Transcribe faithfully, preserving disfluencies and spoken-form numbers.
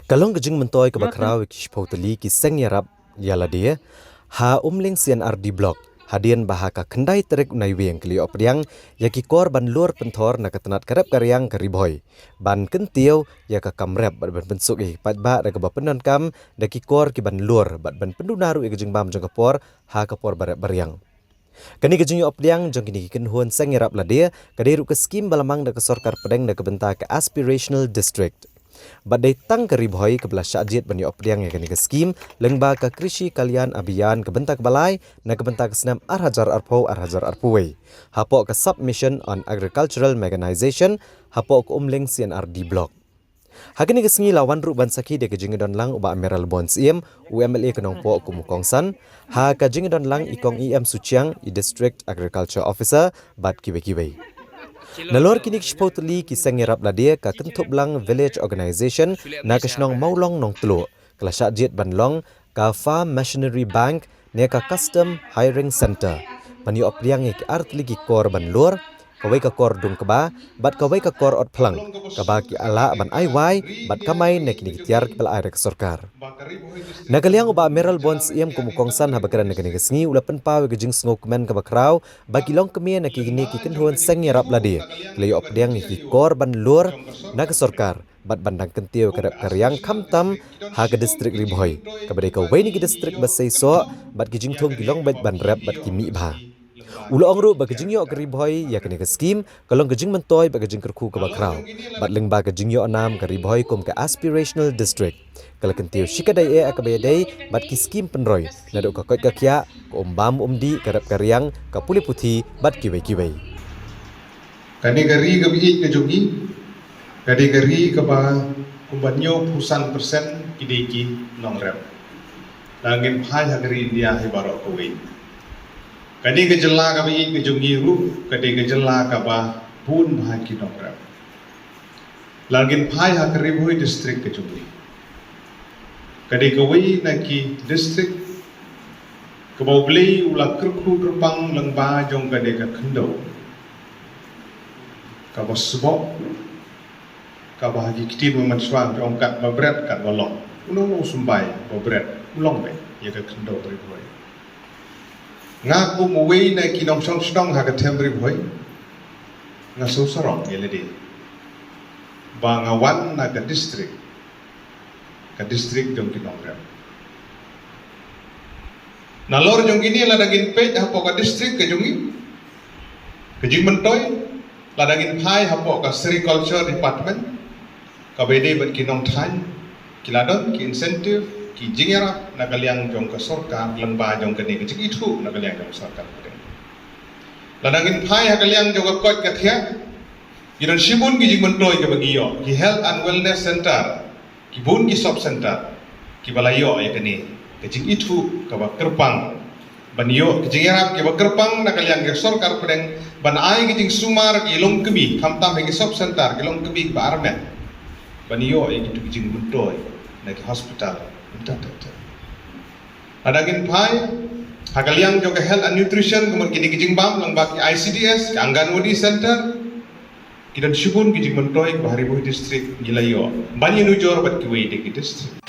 Ka long ka jingmyntoi kaba khraw ïa ki shiphew tylli ki seng ïarap ïa lade ha Umling C&RD Block, hadien ba ha ka khyndai tarik u Naiwieng ki la ïoh pdiang ïa ki kor ban lur pynthor na ka tnat ka rep ka riang ka Ri Bhoi, ban kyntiew ïa ka kam rep bad ban pynsuk ïa ki paidbah da kaba pyndonkam da ki kor ki ban lur bad ban pynduna ruh ïa ka jingbam jong ka por ha ka por ba rep ba riang. Kane ka jingïoh pdiang jong kine ki kynhun seng ïarap lade ka dei ruh ka skim ba la mang da ka sorkar pdeng da ka bynta ka Aspirational District. Bad dei tang ka Ri Bhoi kaba la shah jied ban ïoh pdiang ïa kane ka skim, lyngba ka Krishi Kalyan Abhiyan ka bynta kaba lai na ka bynta ka snem ar hajar arphew ar hajar arphew wei, hapoh ka Sub Mission on Agricultural Mechanization hapoh ka Umling C&RD Block. Ha kane ka sngi la wan ruh ban sakhi da ka jingdon lang u Bah Mayralborn Syiem, u MLA ka Nongpoh kum u kongsan, ha ka jingdon lang i Kong E M Suchiang, i District Agriculture Officer, bad kiwei kiwei. Nalor kine ki shiphew tylli ki seng ïarap lade, ka Kynthup Lang Village Organization na ka shnong Mawlong Nongtluh ka la shah jied ban long ka Farm Machinery Bank ne ka Custom Hiring Center, ban ïoh pdiang ïa ki ar tylli ki kor ban lur, kawei ka kor dung kba bad kawei ka kor ot phlang, kaba ki lah ban ai wai bad kamai na kine ki tiar kiba la ai da ka sorkar. Na ka liang u Bah Mayralborn Syiem kum u kongsan haba kren ha kane ka sngi u la pynpaw ïa ka jingsngewkmen kaba khraw ba ki longkmie na kine ki kynhun seng ïarap lade ki la ïoh pdiang ïa ki kor ban lur na ka sorkar bad ban dang kyntiew ka rep ka riang khamtam ha ka distrik Ri Bhoi, kaba dei kawei na ki distrik ba seisoh bad ki jingthung ki long beit ban rep bad ki mih bha. U la ong ruh ba ka jingïoh ka Ri Bhoi ïa kane ka skim ka long ka jingmyntoi bad ka jingkyrkhu kaba khraw, bad lyngba ka jingïoh nam ka Ri Bhoi kum ka Aspirational District, ka la kyntiew shikatdei eh ïa kaba ïadei bad ki skim pynroi, naduh ka koit ka khiah, ka um bam um dih, ka rep ka riang, ka pule puthi bad kiwei kiwei. Kane ka ri kaba ïeit ka jong ngi ka dei ka ri kaba kumba hynñiewphew san percent ki dei ki nongrep. Lada ngin phai ha ka ri India hi baroh kawei, kane ka jylla kaba ïeit ka jong ngi ruh ka dei ka jylla kaba bun bha ki nongrep. Lada ngin phai ha ka Ri Bhoi district ka jong ngi, ka dei kawei na ki district kaba U Blei u la kyrkhu kyrpang lyngba jong kane ka khyndew kaba sboh, kaba ha ki ktien ba mynshuwa ki ong katba bret katba long. Uno uno u symbai ba bret u long beit ïa ka khyndew Ri Bhoi. Nga kum uwei na ki nongshong shnong ha ka them Ri Bhoi, nga sngewsarong ïa lade ba nga wan na ka district, ka district jong ki nongrep. Nalor jong kine, lada ngin peit hapoh ka district ka jong ngi, ka jingmyntoi, lada ngin phai hapoh ka Sericulture Department, kaba ïadei bad ki nongthaiñ, ki la don ki incentive, ki jingïarap na ka liang jong ka sorkar lyngba jong kane ka jingithuh na ka liang jong ka sorkar pdeng. Lada ngin phai ha ka liang jong ka koit ka khiah, ki don shibun ki jingmyntoi kiba ngi ïoh, ki health and wellness center, ki bun ki sub center kiba la ïoh ïa kane ka jingithuh kaba kyrpang ban ïoh ki jingïarap kiba kyrpang na ka liang ka sorkar pdeng ban ai ki jingsumar ki longkmie, khamtam ha ki sub center ki longkmie kiba armet, ban ïoh ïa kitu ki jingmyntoi na ki hospital. Lada ngin phai ha ka liang jong ka health and nutrition, ka mut kine ki jingbam lyngba ki I C D S, ki Anganwadi center, ki don shibun ki jingmyntoi kiba ha Ri Bhoi district ngi la ïoh ban ïanujor bad kiwei de ki district.